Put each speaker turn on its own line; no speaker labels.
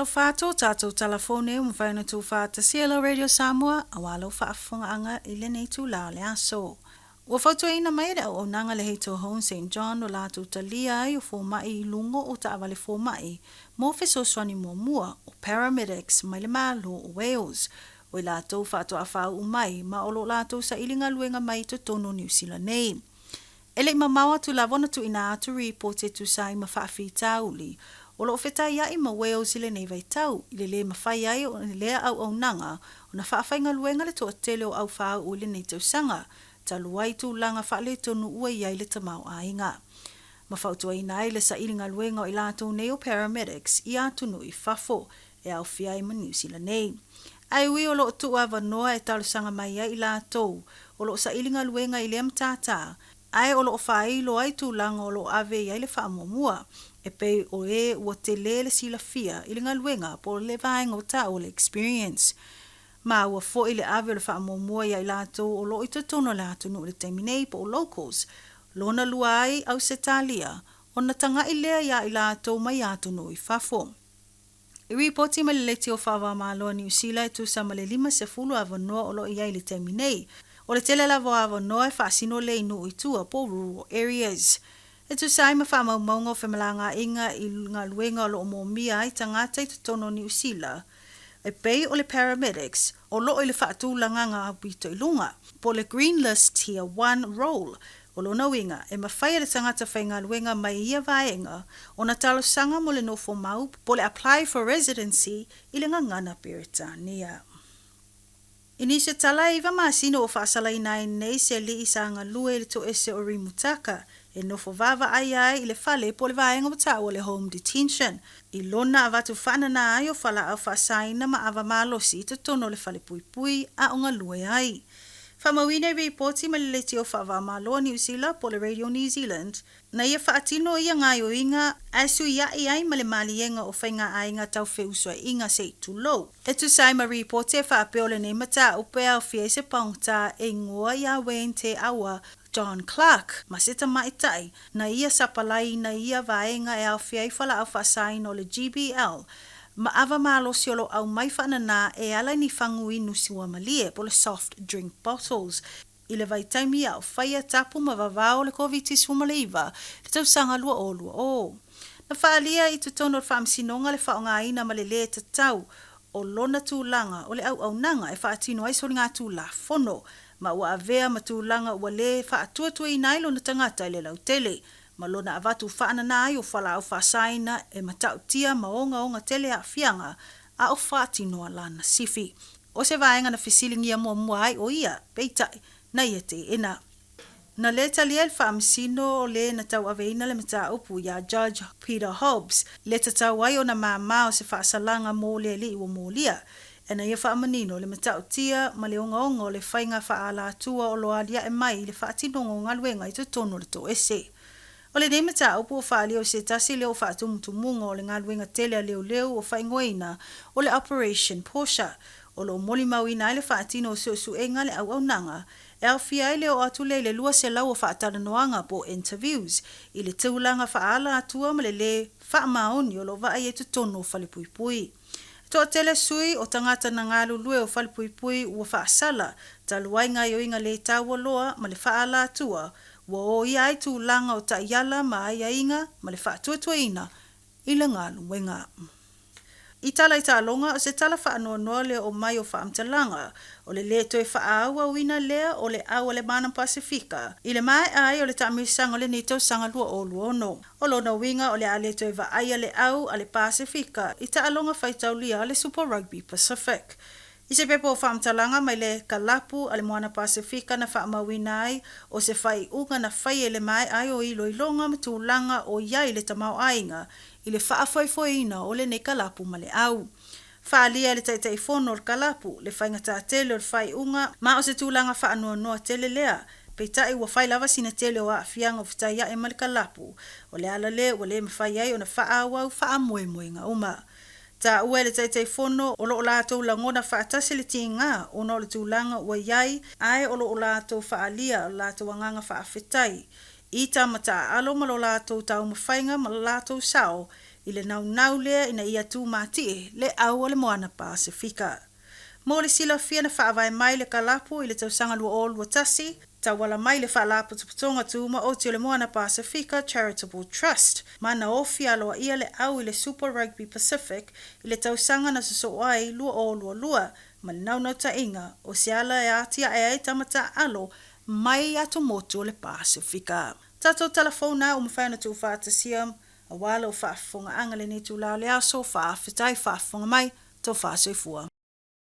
Talofa atu o tatou tala fou nei ua mafai ona tuufaatasia e lau Radio Samoa aua lau faafofogaaga i lenei itula o le aso. Ua fautuaina mai e le auaunaga le Heito Home Saint John o latou talia ai o fomai i luga o taavale fomai mo fesoasoani muamua o paramedics mai le Malo o Wales o i latou faatoa faauu mai ma o lo o latou saili galuega mai i totonu o Niu Sila nei. E le i mamao atu lava ona tuuina atu ripoti e tusa ai ma faafitauli o lo o fetaiai ma Wales i lenei vaitau i le lē mafai ai o lea auaunaga ona faafaigaluega le toatele o au faauu i lenei tausaga talu ai tulaga faaletonu ua i ai le tamaoaiga ma fautuaina ai le saili galuega o i latou nei o paramedics i atunuu i fafo e aofia ai ma Niu Sila nei. Ae ui o lo o tuu avanoa e talosaga mai ai i latou o lo o saili galuega i lea matata, ae o lo o faailo ai tulaga o lo o ave i ai le faamuamua, e pei o e ua tele le silafia i le galuega po o le vaega ua taua le experience. Maua foi le ave o le faamuamua ia i latou o lo o i totonu o le atunuu i le taimi nei po o locals, lona lua ai Ausetalia, ona taga'i lea ia i latou mai atunuu i fafo. I ripoti mai le leitio faava-o-Malo a Niu Sila e tusa ma le 50 avanoa o lo o i ai i le taimi nei. O le tele lava o avanoa e faasino lea i nuu i tua po o rural areas. E tusa ai ma faamaumauga o femalagaaiga i galuega o lo o moomia ai tagata i totonu o Niu Sila, e pei o le paramedics o lo o i le faatulagaga aupito i luga, po o le Green List Tier 1 role. O lona uiga, e mafai e le tagata faigaluega mai ia vaega ona talosaga mo le nofo mau po o le apply for residency i le gagana Peretania. I nisi o tala e iva masina ua faasalaina ai nei se alii sa galue i le toese o Rimutaka e nofo vaavaaia ai i le fale po o le vaega ua taua le home detention i lona avatu faanana ai o falaau faasaina ma ava malosi i totonu o le fale puipui a o galue ai. Faamauina i ripoti mai le leitio faava-o-Malo a Niu Sila po o le Radio New Zealand, na ia faatino ia gaoioiga ae suia'i ai ma le maliega o faigaaiga tau feusuaiga se i tulou. E tusa ai ma ripoti e faapea o lenei mataupu e aofia ai se paogata e igoa ia Wayne Te Awa John Clarke ma se tamaitai na ia sapalaiina ia vaega e aofia ai falaau faasaina o le GBL ma ava malosi o lo o aumai faanana e ala i ni fagu inu suamalie po o le soft drink bottles i le vaitaimi a o faia tapu ma vavao o le Koviti-19 i le tausaga 2020. Na faaalia i totonu o le Faamasinoga le faaaogaina ma le lē tatau o lona tulaga o le auaunaga e faatino ai soligatulafono ma ua avea ma tulaga ua lē faatuatuaina ai lona tagata i le lautele ma lona avatu faanana ai o fualaau faasaina e matautia ma ogaoga tele aafiaga a o faatino a lana sifi. O se vaega na fesiligia muamua ai o ia, peitai, na ia teena. Na lē talia e le Faamasino o le na tauaveina le mataupu iā Judge Peter Hobbs le tatau ai ona māmā o se faasalaga mo le alii ua molia, e na ia faamanino le matautia ma le ogaoga o le faiga faaalatua o lo o aliae mai i le faatinoga o galuega i totonu o le toese. O lenei mataupu ua faaalia o se tasi lea o faatumutumuga o le galuega tele a leoleo ua faaigoaina o le Operation Portia, o lo o molimauina ai le faatino o suesuega a le auaunaga e aofia ai le oo atu lea i le 200 o faatalanoaga po o interviews i le tulaga faaala-atua ma le lē faamaoni o lo o vaaia i totonu o falepuipui. E toatele sui o tagata na galulue o falepuipui ua faasala talu ai gaoioiga lē taua loa ma le faaala-atua ua oia ai tulaga o taiala ma aiaiga ma le faatuatuaina i le galuega. I tala i taaloga, o se tala faanoanoa le oo mai o faamatalaga o le lē toe faaauauina lea o le au a le Mana Pasefika i le maea ai o le taamilosaga o lenei tausaga 2026. O lona uiga o le a le toe vaaia le au a le Pasefika i taaloga faitaulia a le Super Rugby Pacific. I se pepa o faamatalaga mai le kalapu a le Moana Pasefika na faamauina ai o se faaiuga na faia i le maea ai o iloiloga ma tulaga o i ai le tamaoaiga i le faafoefoeina o lenei kalapu ma le au. Faaalia e le Taitaifono o le kalapu le faigata tele o le faaiuga ma o se tulaga faanoanoa tele lea, peitai ua fai lava sina tele o aafiaga o fetaia'i ma le kalapu, o le ala lea ua le mafai ai ona faaauau faamoemoega uma. Taua e le Taitaifono o lo o latou lagona faatasi le tiga ona o le tulaga ua i ai ae o lo o latou faaalia lo latou agaga faafetai i tama taaalo ma lo latou taumafaiga ma lo latou sao i le naunau lea ina ia tumatie le au o le Moana Pasefika. Mo le silafia na faavae mai le kalapu i le tausaga 2021, tauala mai le Faalapotopotoga Tumaoti o le Moana Pasefika Charitable Trust, ma na ofi aloaia le au i le Super Rugby Pacific i le tausaga na sosoo ai 2022 ma le naunautaiga o se ala e atiae ai tama taaalo mai atumotu o le Pasefika. Tatou talafouna ua mafai ona tuufaatasia aua lau faafofogaaga i lenei itula o le aso. Faafetai faafofoga mai, tofa soifua.